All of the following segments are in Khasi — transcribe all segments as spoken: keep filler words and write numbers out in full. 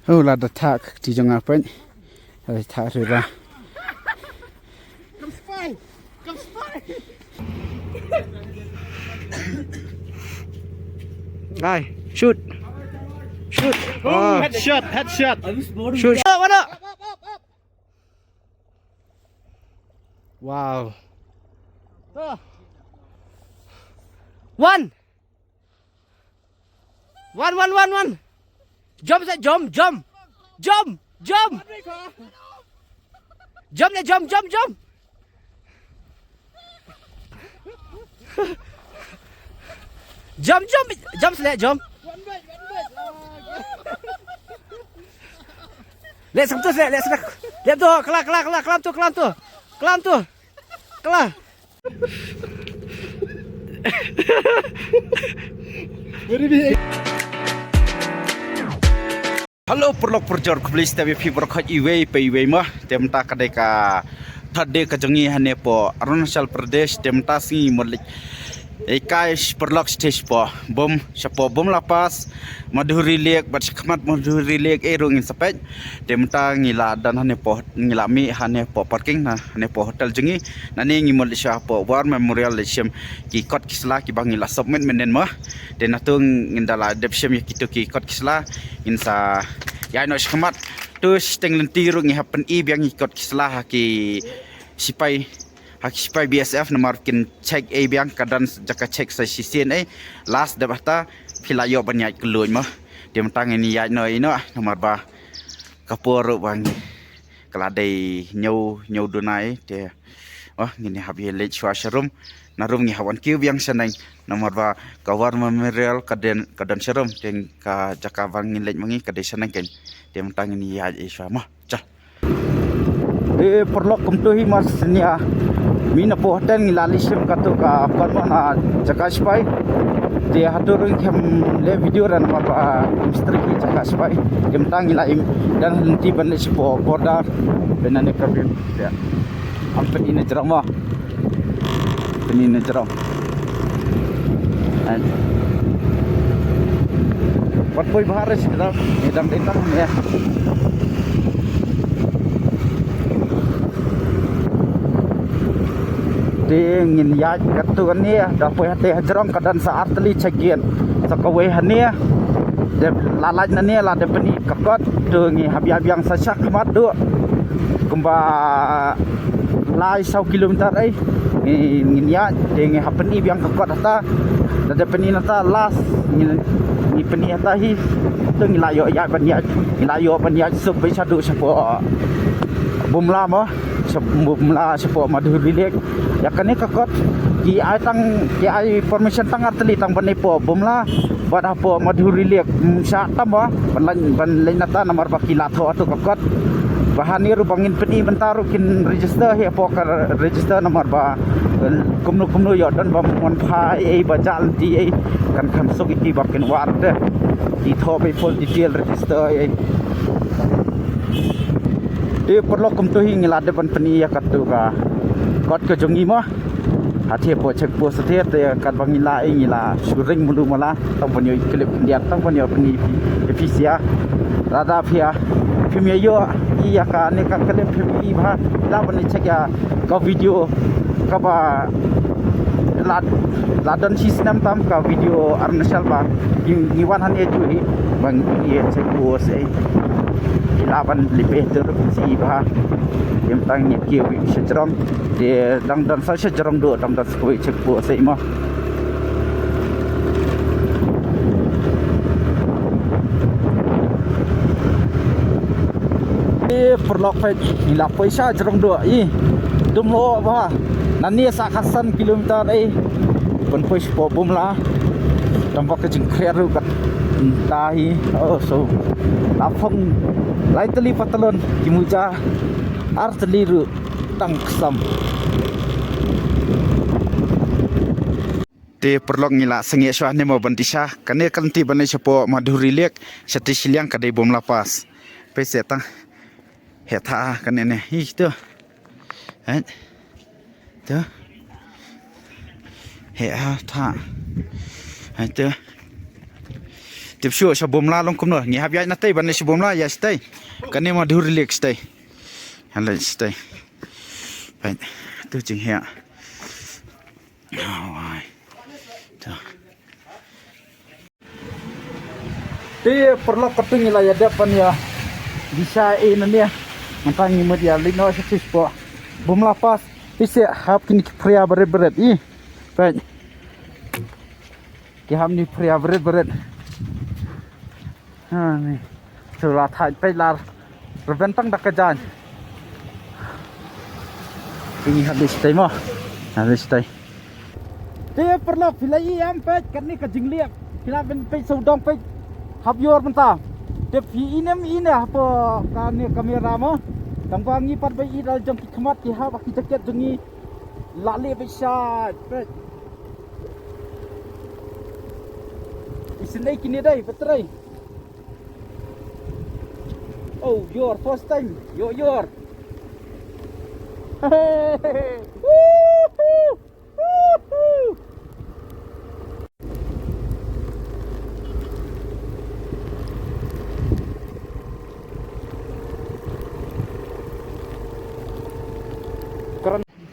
Oh, la da thak ti jong nga pen. La da thak riba. Come spy. Come spy. Ai, shoot. Shoot. Oh, headshot, headshot. Shoot. Oh, what up? Wow. One. One, one, one, one. Jump, sir, jump, jump. Jump, jump. Jump, sir, jump, jump, jump. Jump, jump, jump, sir, jump. Leh sam tu, sir, leh sam tu. Leh tu, klam, klam, klam, klam tu, klam tu. Klam tu. Klam. Hello, paralok parajor, khublei shibun ïa phi baroh iwei pa iwei mo. Te mynta ka dei ka third day ka jong ngi hangne hapoh Arunachal Pradesh. Te mynta sngi mut leit ïa kai paralok sha shatei shapoh Bum, shapoh Bumla Pass, Madhuri Lake, bad shakhmat Madhuri Lake ei ruh ngin sa peit. Te mynta ngi la don hangne hapoh, ngi la mih hangne hapoh parking, na hangne hapoh hotel jong ngi. Nangne ngi mut leit sha hapoh War Memorial leit shim ki kot ki sla kiba ngi la submit mynhynnin mo. Te nangta ngin da la dep shim ïa kito ki kot ki sla, ngin sa ïaid noh shakhmat. To shiteng lynti ruh ngi hap pyni biang ïa ki kot ki sla ha ki sipai, ha ki sipai B S F namar kin check ei biang, ka don jaka check sa shisien ei. Last dep hata phi lah ïoh ban ïaid kylluid mo. Te mynta ngin ïaid noh ei noh namar ba ka por ruh ba ngi, ka la dei hynñiew, hynñiew duna ei. Te, oh, ngin ïa hap ïa leit shuwa sharum. Na rum ngi hap wan kiew biang shaneng namar ba ka War Memorial ka don, ka don sharum. Te ka jaka ba ngin leit ma ngi ka dei shaneng kein. Te mynta ngin ïa ïaid ei shuwa mo. Chal. Eh, paralok, kumto hi mar snia. Mih na hapoh hotel ngi la leit shim kato ka kot mo na jaka sipai. Te hato ruh ngim leh video namar ba misteri ki jaka sipai. Te mynta ngi la im don lynti ban leit shapoh border. Pynban ne ka bim. Te am pyni na jrong mo. Pyni na jrong. Ai. Wat poi bahar sih dah. Ni dang dei tang ne. Te ngin ïaid katto katne, da poi hatei hajrong ka don sa ar tylli check gate. Sa kawei hangne. Te la lait nangne la dep pyni ka kot. To ngi hap ïaid biang sa shakhmat duh. Kumba lai saw kilometer ei. Ngi, ngin ïaid, te ngi hap pyni biang ka kot hata. Da dep pyni nangta last, ngi, ngi pyni hata hi. To ngi la ïoh ïaid ban ïaid, ngi la ïoh ban ïaid suk beit shaduh shapoh Bumla mo, sha Bumla shapoh Madhuri Lake. Ïa kane ka kot ki ai tang, ki ai permission tang ar tylli tang ban leit hapoh Bumla. Bad hapoh Madhuri Lake, mm, shah tam ba ban leit, ban leit nangta namar ba ki la thoh ato ka kot. Ba hangne ruh ba ngin pyni mynta ruh kin register hi hapoh ka register namar ba, eh, kumno kumno ïoh don ba mon phai ei ba jah lynti ei kan kham suk ïa ki ba kin wad te. Ki thoh ba full detail register ei. Te paralok kumto hi ngi la dep ban pyni ïa kato ka kot ka jong ngi mo. Hatei hapoh check post hatei te katba ngi la ei ngi la shu ring mulu mala tang ban ïoh clip khyndiat tang ban ïoh pyni ïa phi sha. Lada phi ïa phim ïoh ïa kane ka clip phim ïohi bha la ban check ïa ka video kaba la, la don shi snem tam ka video Arunachal ba ngi, ngi wan hangne ju hi ba ngi ïa check post ei. Ki la ban lip ei te ruh shi bha. Ym tang ngi kiew ïa sha jrong. Te dang don sa sha jrong duh, dang don sa kawei check post ei mo. Te paralok peit ngi la poi sha jrong duh i. Dum lo ba. Nangne sa khatsan kilometer ei. Ban poi shapoh Bumla. Tang ba ka jingkhriat ruh kat ta hi. Oh, so. La phong lai tylli patalon ki muja. Ar tylli ruh tang ksam. Te paralok ngi la sangeh shuwa ne mo ban dih sha. Kane ka lynti ban leit shapoh Madhuri Lake, shatei shiliang ka dei Bumla Pass. Peit se tang. Heh tha kane ne. Hi to. Heh. To. Heh ha tha. Heh to. Tip shuh sha Bumla long kumno. Ngi hap ïaid na tei ban leit sha Bumla ïa sha tei. Kane ma dur lik sha tei. Han leit sha tei. Peit. Tu jinghiah. Oh, ai. Tu. Te paralok, katto ngi la ïa dep ban ïa lisa e na ne. Mynta ngi mut ïa leit noh sha shisha. Bumla Pass. Te sha hap kine ki phria beret beret. I. Peit. Ki hap ni phria beret beret. Ha ni. Tu la thait peit la. Rben tang da ka jan. Ini hap dei sha tei mo. Hap dei sha tei. Te paralok, phi la i em peit kane ka jingleh. Phi la ban peit sawdong peit. Hap ïor mynta. Te phi i ne em i ne hapoh kane kamera mo. Tang ba ngi pat ba i da la jong ki khmat ki hap ki jaket jong ngi. La leh peit sha peit. Isynei kine dei, ba trei. Oh, ïor, first time. Ïor, ïor. Woohoo! Woohoo!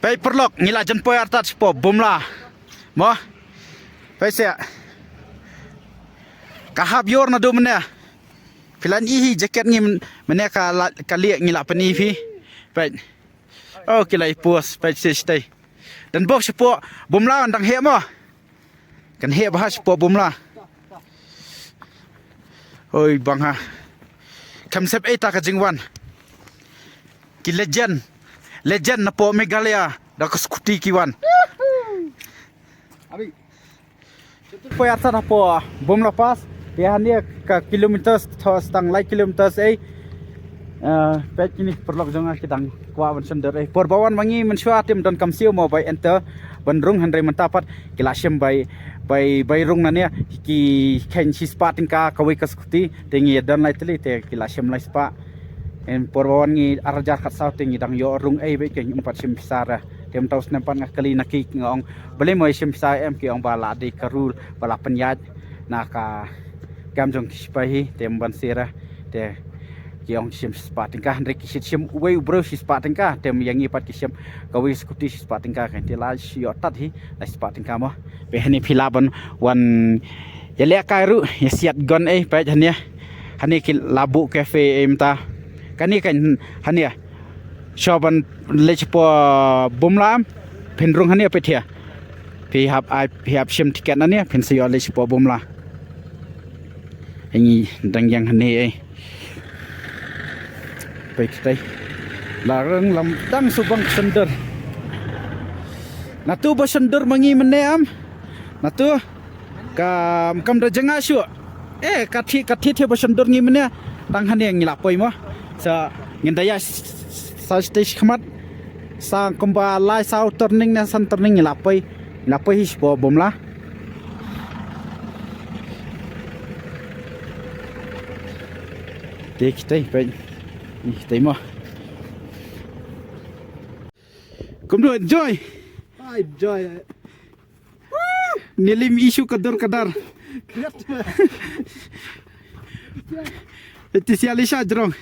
Peit paralok, ngi la jan poi artat shapoh Bumla. Mo. Peit sha. Ka hap ïor naduh mynne. Phi la i hi jaket ngi myn-, mynne ka la, ka lieh ngi la pyni phi. Peit. Oh, ki la i post, peit sha shatei. Don bok shapoh Bumla dang heh mo. Kan heh bha shapoh Bumla. Oi bang ha. Kam sep ei ta ka jingwan. Ki legend. Legend napoh Meghalaya. Da ka scooty ki wan. Poi artat hapoh Bumla Pass. Ïa hangne ka kilometers, tho stang lai kilometers ei. Eh, peit kine paralok jong nga ki dang kwah ban shon dur ei. Por ba wan ma ngi mynshuwa te ym don kam siew mo bai enter ban rung, hynrei mynta pat ki la shim bai, bai, bai rung nangne. Ki kheiñ shispah tyngka kawei ka scooty. Te ngi don lai tylli te ki la shim lai spah. Em, por ba wan ngi ar hajar khatsaw te ngi dang ïoh rung ei beit, ki ym pat shim pisa re. Te mynta u snem pat nga kylli na ki, nga ong balei mo ïa shim pisa em, ki ong ba la dei ka rule ba la pynïaid na ka kam jong ki shipai hi, te ym ban sir re. Te ki ong shim shispah tyngka, hynrei ki shim uwei u briew shispah tyngka, te ïa ngi pat ki shim kawei scooty shispah tyngka, kan te la ïoh tad hi lai spah tyngka mo. Peit hangne phi lah ban wan ïalehkai ruh, ïasiat gon ei, peit hangne. Hangne ki la buh cafe ei mynta. Kane kan hangne. Shuwa ban leit shapoh Bumla em. Phin rung hangne peit hia. Phi hap ai, phi hap shim tiket nangne, phin sa ïoh leit shapoh Bumla. Ngi dang ïeng hangne ei. Peit tei. La rung lam dang shu bang shon dur. Natu ba shon dur ma ngi mynne em. Natu. Kam, kam da jngai shuh. Eh, ka thiah, ka thiah thiah ba shon dur ngi mynne. Tang hangne ngi la poi mo. Sa ngin da ïa s-, s-, sa stage khmat. Sa kumba lai saw turning ne san turning ngi la poi. Ngi la poi hi shapoh Bumla. Te kitei peit. Ni kitei mo. Kumno, enjoy? Ah, enjoy. Ni lim issue ka dur ka dar. Ti sia li sha jrong.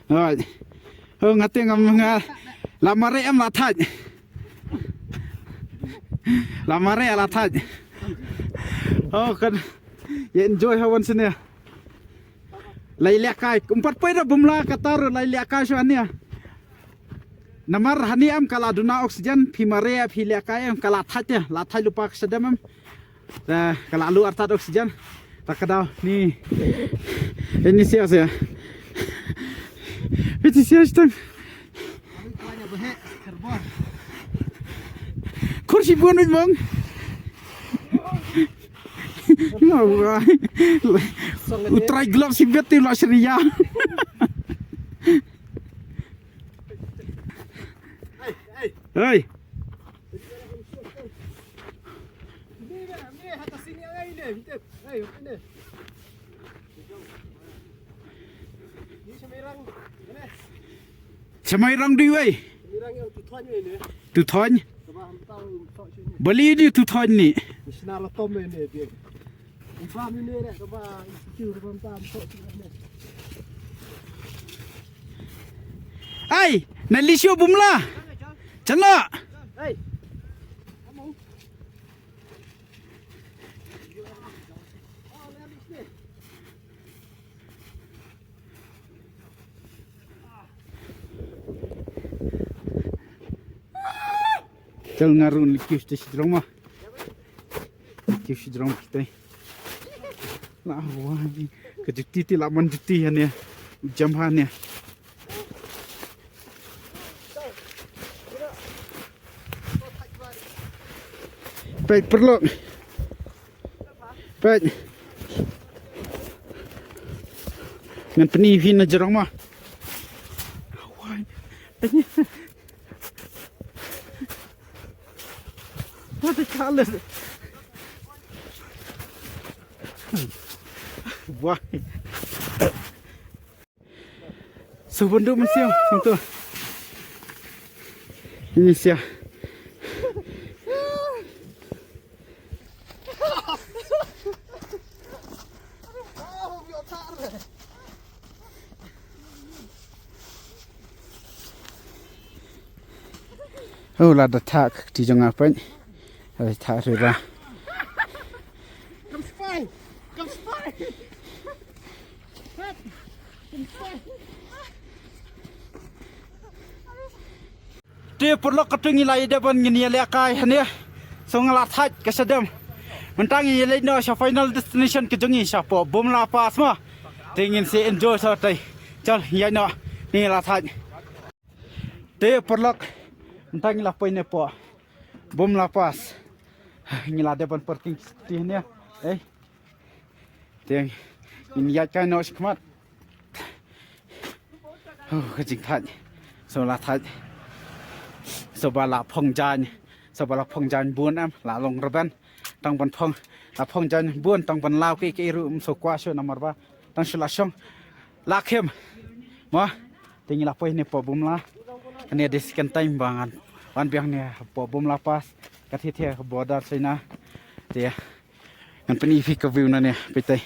Alright. Oh, nga te ngam nga la mareh em la thait. La mareh la thait. Oh, kan ïa enjoy ha wan sene. Lai lehkai, ym pat poi da Bumla kata ruh lai lehkai shuh hangne. Namar hangne em ka la duna oxygen, phi mareh, phi lehkai em ka la thait te, la thait lypa ka shadem em. Te ka la luh artat oxygen. Ta ka daw ni. Ini sia sia. Ini sia shtang. Khur shi bun wit mong. U trai glove shi bet te la shria. Hey. Sha Mairang dei wei. Tu thon. Bali ni tu thon ni. Ai, na li shu bumla. Chalo. Chal nga run li kif te sidrong ma. Kif sidrong kita. La wai. Ka juti ti la man juti han ya. Jam han ya. Peit paralok. Peit. Ngan pyni phi na jrong ma. Wai. What the color? Wai. So, bun du mynsiem, bun tu. Ini sia. Oh, la da thak ti jong nga pyn. La da thak ri ra. Kam spy. Kam spy. Te paralok, katto ngi la ïa dep ban ngin ïa lehkai hangne. So nga la thait ka shadem. Mynta ngin ïa leit noh sha final destination ka jong ngi shapoh Bumla Pass mo. Te ngin sa enjoy sa te. Chal ïa noh. Ngi la thait. Te paralok, mynta ngi la poi ne poh Bumla Pass. Ngi la dep ban parking scooty hangne. Eh. Te ngin ïaid kai noh shakhmat. Oh, ka jingthait. So la thait. So ba la phong jaiñ. So ba la phong jaiñ bun em, la long rben. Tang ban phong, la phong jaiñ bun, tang ban law kiei kiei ruh ym so kwah shuh namar ba tang shu la shong. La khim. Mo. Te ngi la poi ne poh Bumla. Kane dei second time ba ngan wan biang ne poh Bumla Pass. Ka thie thie border China. Te ngan pyni phi ka view na ne, peit te.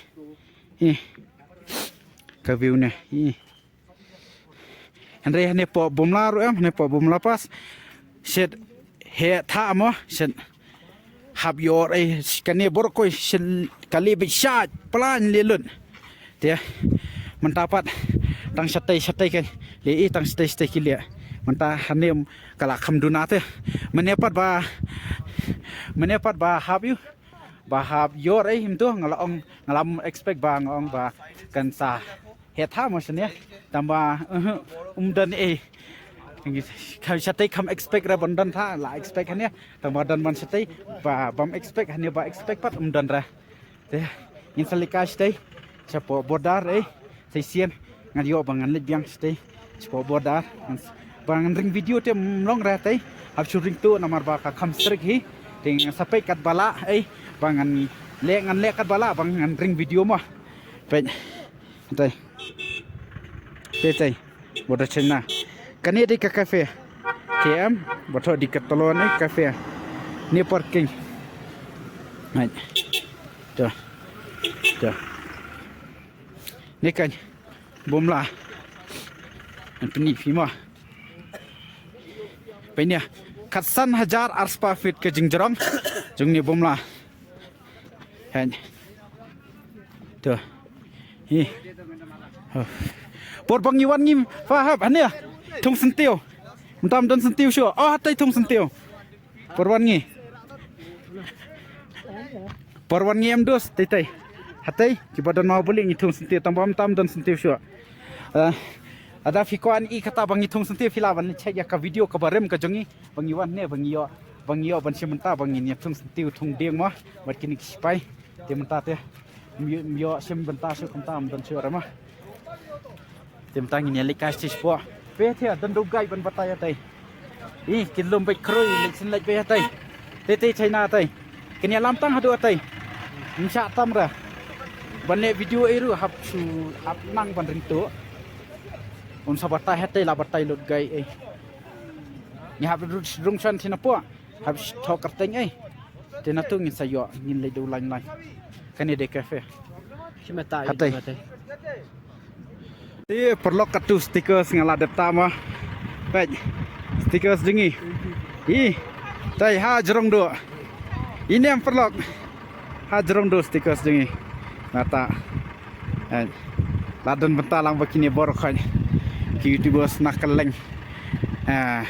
Hi. Ka view ne. Hi. Hynrei hane poh Bumla ruh em, hane poh Bumla Pass. Shet heh tha mo, shet hap ïoh ei, kane bor koi shet ka leh beit shait, plan leh lut. Te mynta pat tang shatei shatei ka leh, i tang shatei shatei ki leh. Mynta hane ka la kham duna te. Mynne pat ba, mynne pat ba hap ïoh, ba hap ïoh ei, him tu nga la ong, nga la expect ba, nga ong ba kan sa heh tha mo shane. Tang ba, uh, um don ei. Ka shatei kham expect re ban don tha, la expect hane. Tang ba don ban shatei ba bam expect, hane ba expect pat um don re. Te ngin sa leit kai shatei shapoh border ei. Sa shisien ngan ïoh ba ngan leit biang shatei shapoh border. Ngan s-, ba ngan ring video te ym long re te. Hap shu ring tuh namar ba ka kham strict hi. Te ngan sa peit katba lah ei. Ba ngan leh, ngan leh katba lah ba ngan ring video mo. Peit. Te. Te te. Border China. Kane dei ka cafe. K M, ba thoh Decathlon ei cafe. Ne parking. Hai. To. To. Ne kan Bumla. Ngan pyni phi mo. Peit ne. Khatsan hajar arspah feet ka jingjrong jong ne Bumla. Hen. To. Hi. Oh. Por ba ngi wan ngi fa hap hane. Thung syntiew. Mynta ym don syntiew shuh. Oh, hatei thung syntiew. Por wan ngi. Por wan ngi em dus, tei tei. Hatei, kiba don Mahubali ngi thung syntiew, tang ba mynta ym don syntiew shuh. Eh, lada phi kwah ban i kata ba ngi thung syntiew phi lah ban check ïa ka video kaba rim ka jong ngi, ba ngi wan ne, ba ngi ïoh, ba ngi ïoh ban shim mynta ba ngin ïa thung syntiew thung dieng mo, bad kine ki sipai. Te mynta te ym ïoh, ym ïoh shim bynta shuh kumta, ym don shuh re mo. Te mynta ngin ïa leit kai sha shisha. Peit te, don dawgai ban batai hatei. Ih, kin lum beit khrui, leit sien leit beit hatei. Te te China hatei. Kin ïalam tang haduh hatei. Ym shah tam re. Ban leh video ei ruh hap shu, hap nang ban ring tuh. Un sa batai hatei, la batai lut gai ei. Ngi hap rung shan sien hapoh. Hap thoh kyrteng ei. Te na tu ngin sa ïoh, ngin leit da u lain lain. Kane dei cafe. Shi mata. Hatai. Te paralok, katto stickers nga la dep tah mo. Peit. Stickers jong ngi. Ih. Te ha jrong duh. Ine em paralok. Ha jrong duh stickers jong ngi. Mata. Eh, la don bynta lang ba kine baroh khoit ki YouTubers na kylleng, eh,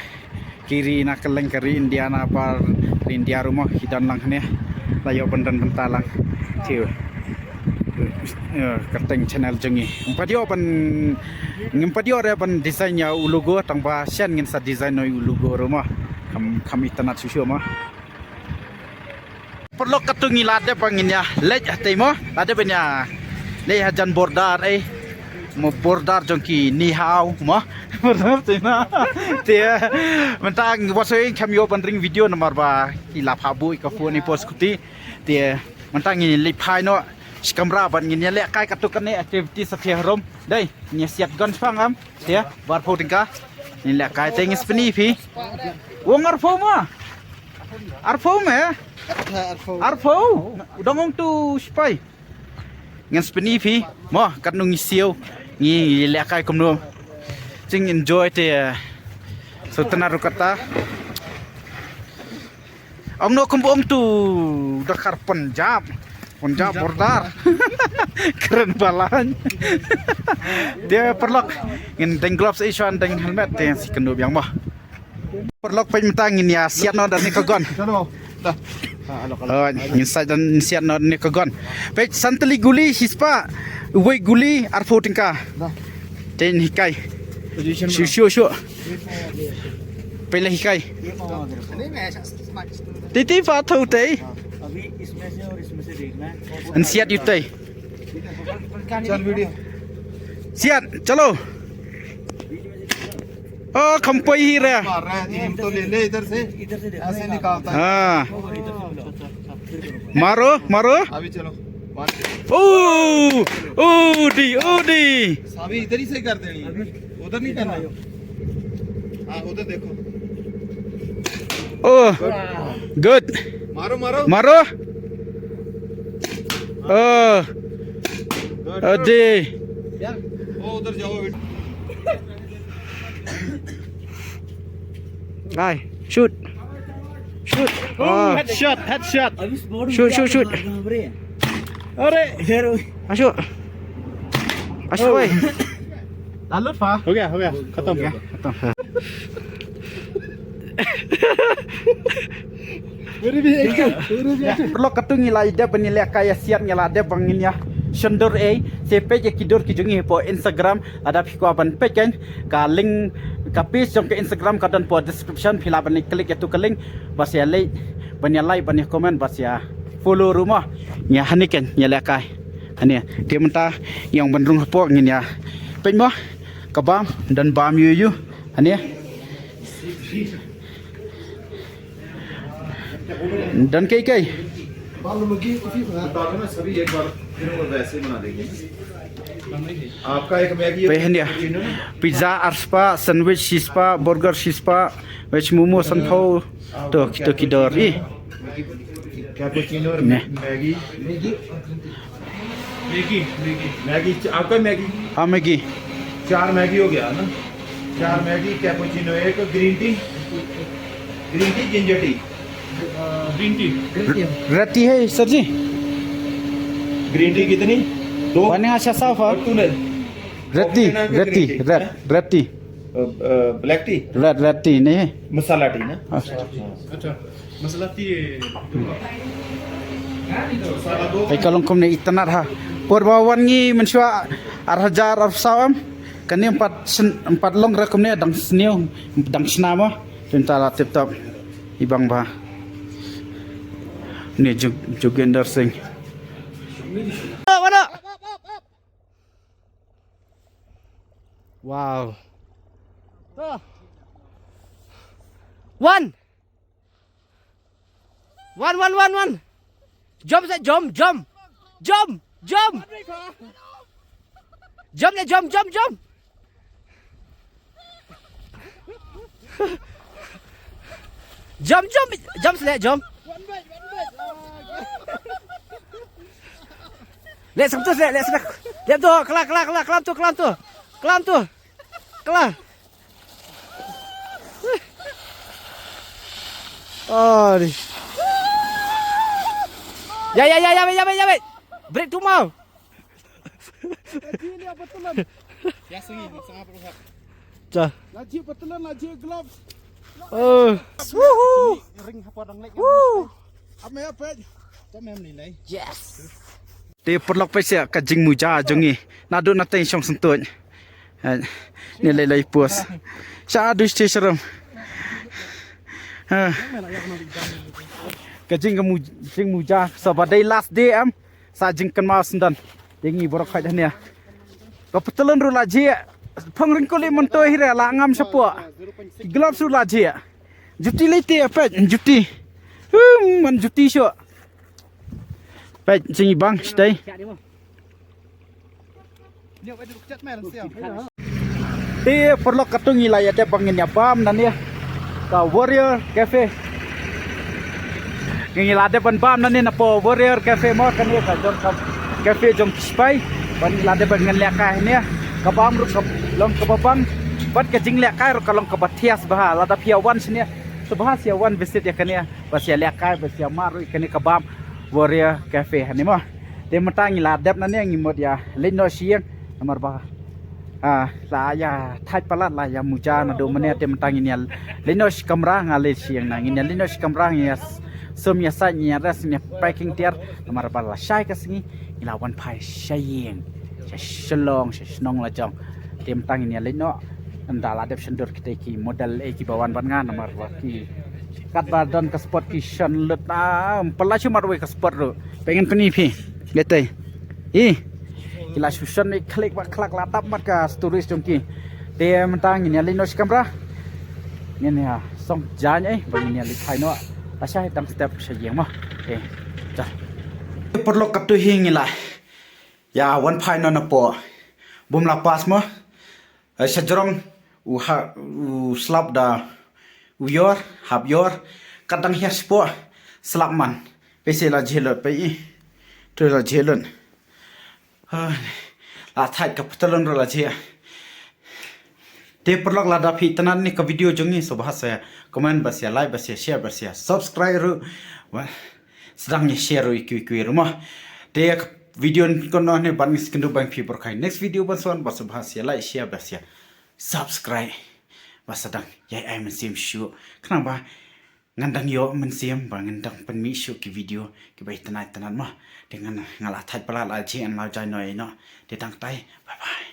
ki ri na kylleng ka ri India, na baroh ri India ruh mo ki don lang hangne. La ïoh ban don bynta lang ki, eh, kyrteng channel jong ngi. Ngim pat ïoh ban, ngim pat ïoh re ban design ïa u logo, tang ba shen ngin sa design noh ïa u logo ruh mo. Kham, kham itynnad shuh shuh mo. Paralok, katto ngi la dep ba ngin ïa leit hatei mo, la dep ban ïa leit hajan border, eh, mo, border jong ki Nihao mo. Border China. Te mynta ngi, wat soi, ngim ïoh ban ring video namar ba ki la phah buh ïa ka phone, ïa ka scooty. Te mynta ngi leit phai noh shi kamra bad ngin ïa lehkai katto katne activity satia harum. Dei, ngin ïa siat gun shipang em. Te ba arphew tyngka. Ngin lehkai te ngin spin ïa phi. Wong arphew mo. Arphew mo. Arphew. U dang ong tu sipai. Ngin spin ïa phi mo, katno ngi siew, ngi lehkai kumno. Jing enjoy te. So tena rukata. Ong noh kumba ong tu, da kar Punjab. Punjab border. Kren balang. Te paralok, ngin deng gloves, eh, shuwa deng helmet, te ngin sa ïakynduh biang mo. Paralok, peit mynta ngin ïa siat noh da kane ka gun. Oh, ngin sa, ngin siat noh da kane ka gun. Peit, san tylli guli shispah, uwei guli arphew tyngka. Te ngin hikai. Shu, shu, shu. Peit la hikai. Titi pha tho te. Ngin siat ïa u te. चल video. Siat, chalo. ओ, खम्पई ही रहा। मार रहा है, हम तो ले ले इधर से। ऐसे निकालता है। हाँ। मारो, मारो। अभी चलो। मार के। ओ, ओ दी, ओ दी। अभी इधर ही से कर देनी है। उधर नहीं करना। हाँ, उधर देखो। ओ, गुड। मारो, मारो। मारो। ओ। Good, good. अरे। वो उधर जाओ बेटा। Ai, shoot. Shoot. Oh, headshot, headshot. Shoot, shoot, shoot. अरे। Ashu. Ashu, oi. Lalu, Pak. हो गया, हो गया, खत्म। Khatam. Paralok, katto ngi la dep ban ïa lehkai ïa siat, ngi la dep ba ngin ïa shon dur ei, sa peit ïa ki dur ki jong ngi hapoh Instagram, lada phi kwah ban peit kan, ka link, ka page jong ka Instagram ka don hapoh description, phi lah ban click ïa tu ka link, bad sa ïa like, ban ïa like, ban ïa comment, bad sa ïa follow ruh mo. Ngi ïa hangne kan, ngi ïa lehkai. Hangne, te mynta, ngi ong ban rung hapoh, ngin ïa peit mo, ka bam, don bam ïu ïu, hangne. Don kai kai. आपका एक Maggi. Peit hangne. Pizza arspah, sandwich shispah, burger shispah, veg momo sanphew. To, to ki dur. Ih. Cappuccino और Maggi. Maggi, Maggi. Maggi, च-, आपका मैगी? हाँ, मैगी। चार मैगी हो गया ना? चार मैगी, कैपुचिनो एक, green tea, green tea, ginger tea. Green tea. Red tea है, सर जी? ग्रीन टी कितनी? दो। Paano nga siya sa, ha? और तूने? Red tea, red tea, red, red tea. अ, अ, black T? Red, red tea नहीं है। मसाला टी ना? अच्छा। अच्छा। Peit ka long kumne itynnad ha. Por ba wan ngi mynshuwa ar hajar arphew saw em. Kane em pat sn-, em pat long re kumne dang sniew, dang shna mo. Te mynta la tip top. I bang ba. Ne Jog-, Joginder Singh. Wow. One. One, one, one, one. Jump, seh, jump, jump. Jump, jump. Jump, seh, jump, jump, jump. Jump, jump, jump, seh, jump. One bite, one bite. Ah, okay. Leh sngewthuh, leh, leh sngewthuh. Leh tu, kla, kla, kla, klam tu, klam tu. Klam tu. Kla. Oh, ni. Ya, ya, ya, ya, ya, ya, ya. Break tu mau. Ya, sungi, sanga perlu hak. Cha. Laji betulan, laji gloves. Oh. Woohoo. Ring hapa dang lek. Woo. Ame apa? Yes. Te paralok, peit sha ka jingmuja jong ngi. Naduh na teng shong sngewthuh. Eh, ni lei lei pus. Sha du sha sharum. Ha. Ka jing ka mu-, jingmuja sa ba dei last day em. Sa jingkynmaw syndon. Te ngi baroh khait hane. Ka patlun ruh la jia. Phong ryngkuli mynta hi re la ngam shapoh. Ki gloves ruh la jia. Juti lei te peit juti. Hmm, man juti shuh. Peit jingibang shatei. Te paralok, katto ngi la ïa dep ba ngin ïa bam nangne ka Warrior Cafe. Ngi la dep ban bam nangne na po Warrior Cafe mo, kane ka jong ka cafe jong ki sipai. Ba ngi la dep ban ngin lehkai hangne. Ka bam ruh ka long kaba bang. Bad ka jinglehkai ruh ka long kaba thiah bha. Lada phi ïa wan shane, sngewbha shu ïa wan visit ïa kane. Ba shu ïa lehkai, ba shu ïa mad ruh ïa kane ka bam Warrior Cafe hangne mo. Te mynta ngi la dep nangne, ngi mut ïa leit noh sha ïing. Namar ba, ah, la ïa thait palat, la ïa muja naduh mynne, te mynta ngin ïa leit noh shi kamra, nga leit sha ïing na. Ngin ïa leit noh shi kamra, ngin ïa s-, sum ïa sait, ngin ïa rest, ngin ïa packing tiar. Namar ba la shai ka sngi, ngi la wan phai sha ïing. Sha Shillong, sha shnong la jong. Te mynta ngin ïa leit noh. Ynda la dep shon dur kita ki model, eh, kiba wan bad nga, namar ba ki katba don ka spot ki shon lut, ah, ym pynlait shuh marwei ka spot ruh. Peit, ngan pyni phi. Leit te. Ih. Ki la shu shon ne khlieh ba khlak, la dap mat ka stories jong ki. Te mynta ngin ïa leit noh shi kamra. Ngin ïa song jan, eh, ba ngin ïa leit phai noh. La shai tang step sha ïing mo. Te. Paralok, katto hi ngi la ïa wan phai noh na po. Bym la pass mo. Eh, sha jrong u ha, u slap da u ïor, hap ïor, kat dang hiar shapoh, slap man. Peit sha la jhieh lut, peit. To la jhieh lut. Ha, la thait ka patlun ruh la jhieh. Te paralok, lada phi itynnad ne ka video jong ngi, sngewbha shu comment, bad shu like, bad shu share, bad shu subscribe ruh. Wa, sdang ïa share ruh ïa kiwei kiwei ruh mo. Te ka video kano ne ban ngi sngewdon bad phi baroh kawei. Next video ban sa wan, bad sngewbha shu like, share, bad shu subscribe. Ba sdang ïa ai mynsiem shuh. Khnang ba ngan dang ïoh mynsiem ba ngan dang pynmih shuh ki video kiba itynnad itynnad mo. Te ngan, nga la thait palat, la jhieh, ngan la jai noh ïa noh. Te tang katai. Bye bye.